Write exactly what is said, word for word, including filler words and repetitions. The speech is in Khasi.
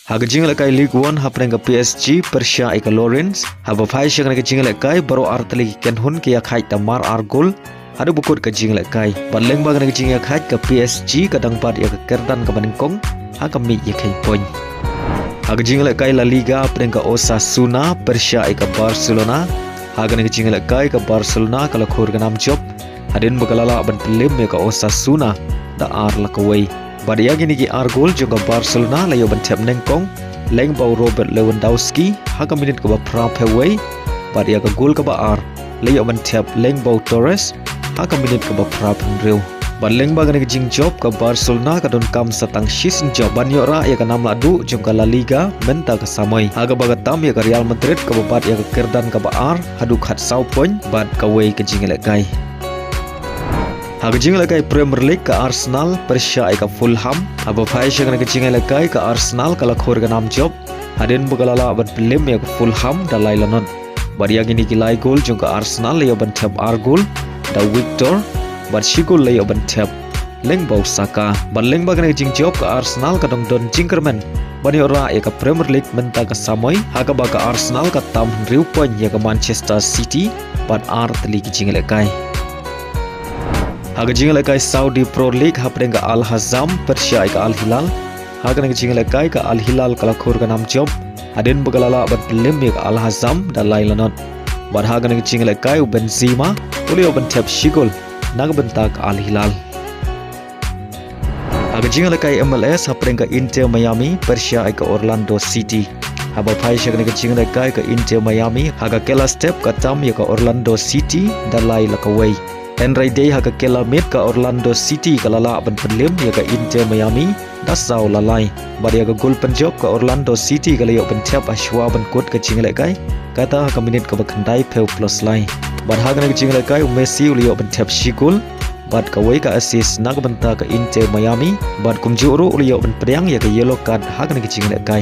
Ha ka jingïalehkai League One hapdeng ka P S G pyrshah ïa ka Lorient, haba phai sha kane ka jingïalehkai baroh artylli ki kynhun ki ïakhaid da mar ar gol haduh ba kut ka jingïalehkai. Bad lyngba kane ka jingïakhaid ka P S G ka dang bat ïa ka kyrdan kaba nyngkong ha ka miej ïakheiñ point. Ha ka jingïalehkai La Liga hapdeng ka Osasuna pyrshah ïa ka Barcelona, ha kane ka jingïalehkai ka Barcelona ka la khur ka nam jop hadien ba ka la lah ban pynliem ïa ka Osasuna da ar la kawei. Bad ïa kine ki ar gol jong ka Barcelona la ïoh ban thep nyngkong lyngba u Robert Lewandowski ha ka minit kaba phra phew wei, bad ïa ka gol kaba ar la ïoh ban thep lyngba u Torres ha ka minit kaba phra phew hynriew. Bad lyngba kane ka jingjop ka Barcelona ka donkam sa tang shisien jop ban ïoh rah ïa ka nam lahduh jong ka La Liga mynta ka samoi, ha kaba ka tam ïa ka Real Madrid kaba bat ïa ka kyrdan kaba ar haduh khatsaw point bad kawei ka jingïalehkai. Ha ka jingïalehkai Premier League ka Arsenal pyrshah ïa ka Fulham. Haba phai sha kane ka jingïalehkai ka Arsenal ka la khur ka nam jop hadien ba ka la lah ban pynliem ïa ka Fulham da lai la not. Bad ïa kine ki lai gol jong ka Arsenal la ïoh ban thep ar gol da Victor, bad shi gol la ïoh ban thep lyngba u Saka. Bad lyngba kane ka jingjop ka Arsenal ka dang don jingkyrmen ban ïoh rah ïa ka Premier League mynta ka samoi, ha kaba ka Arsenal ka tam hynriew point ïa ka Manchester City bad artylli ki jingïalehkai. Ha ka jingïalehkai Saudi Pro League hapdeng ka Al Hazm pyrshah ïa ka Al Hilal, ha kane ka jingïalehkai ka Al Hilal ka la khur ka nam jop hadien ba ka la lah ban pynliem ïa ka Al Hazm da lai la not. Bad ha kane ka jingïalehkai u Benzema u la ïoh ban thep shi gol na ka bynta ka Al Hilal. Ha ka jingïalehkai M L S hapdeng ka Inter Miami pyrshah ïa ka Orlando City. Haba phai sha kane ka jingïalehkai ka Inter Miami ha ka kylla step ka tam ïa ka Orlando City da lai la kawei. Hynrei dei ha ka kylla miet ka Orlando City ka la lah ban pynliem ïa ka Inter Miami da saw la lai. Bad ïa ka gol pynjop ka Orlando City ka la ïoh ban thep ha shuwa ban kut ka jingïalehkai, kata ha ka minit kaba khyndai phew plus lai. Bad ha kane ka jingïalehkai u Messi u la ïoh ban thep shi gol bad kawei ka assist na ka bynta ka Inter Miami, bad kumjuh ruh u la ïoh ban pdiang ïa ka yellow card ha kane ka jingïalehkai.